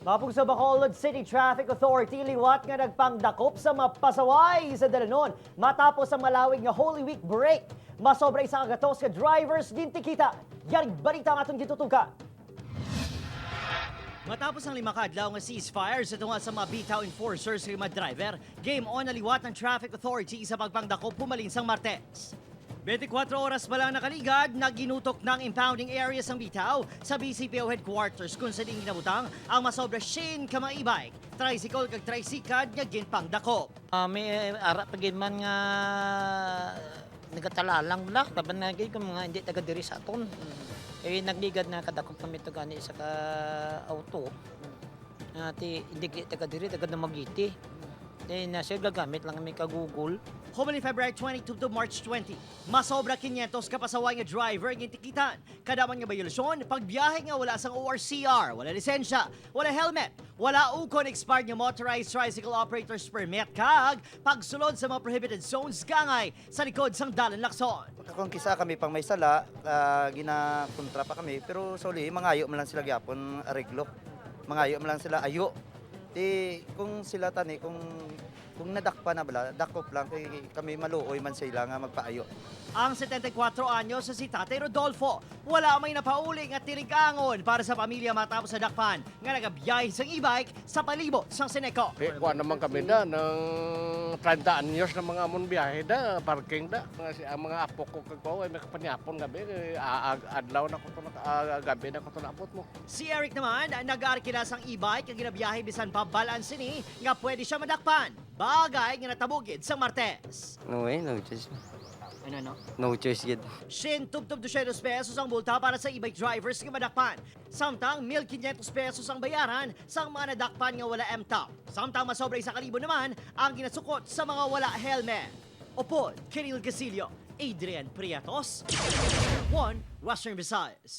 Mapug sa Bacolod City Traffic Authority, liwat nga nagpangdakop sa mapasaway sa dalanon matapos ang malawig nga Holy Week break. Masobra 100 ka drivers gintikita. Yaring balita ang atong gitutukan. Matapos ang 5 ka adlaw nga ceasefire sa tunga sa mga bitaw enforcers sa mga driver, game on na liwat ng Traffic Authority sa pagpangdakop pumalin sang Martes. 24 oras pa lang nakaligad, naginutok ng impounding areas ang bitaw sa BCPO headquarters kung sa diin ginabutang ang masobra 100 ka mga e-bike, tricycle kag tricycad nga ginpangdakop. May ara pa gid man nga nagatalalang bala taban na gid kung mga hindi taga diri sa aton. Eh nagligad na kadakop kami to gani sa ka auto. Na ti hindi gid taga diri, taga Dumaguete. Eh na siya gagamit lang kami ka Google. Humalin February 22 to March 20, masobra 500 kapasaway nga driver ang gintikitan. Kadaman nga bayolasyon, pagbiyahe nga wala sang ORCR, wala lisensya, wala helmet, wala ukon expired nga motorized tricycle operator's permit kag pagsulod sa mga prohibited zones gangay sa likod sang Dalan Lacson. Kung kisa kami pang may sala, ginakontra pa kami, pero sa uli, mangayo man lang sila gyapon areglo. Mangayo man lang sila ayo. Di, kung sila tani, kung nadakpa na bala, dakop lang, kay kami maluoy man sila nga magpaayo. Ang 74 anyos sa si Tatay Rodolfo, wala may napauling at tiligangon para sa pamilya matapos sa dakpan nga nagabiyahe sang e-bike sa palibot sang Seneco. Eh, kuha naman kami da ng 30 anyos na mga amon biyahe da, parking da. Mga, ang mga apo ko kagpaw ay may kapanyapon gabi, eh, adlaw na ko to, gabi na ko to naabot mo. Si Eric naman, nag-aarkila sang e-bike ang ginabiyahe bisan pa balanse ni nga pwede siya madakpan. Bagay nga natabugid sang Martes. No way, no choice. Ano no? No choice gid. 100 ₱200 ang multa para sa e-bike drivers nga madakpan. Samtang 1,500 pesos ang bayaran sa mga nadakpan nga wala M-top. Samtang masobra 1,000 naman ang ginasukot sa mga wala helmet. Upod, Kiril Gasilio, Adrian Prietos, 1 Western Visayas.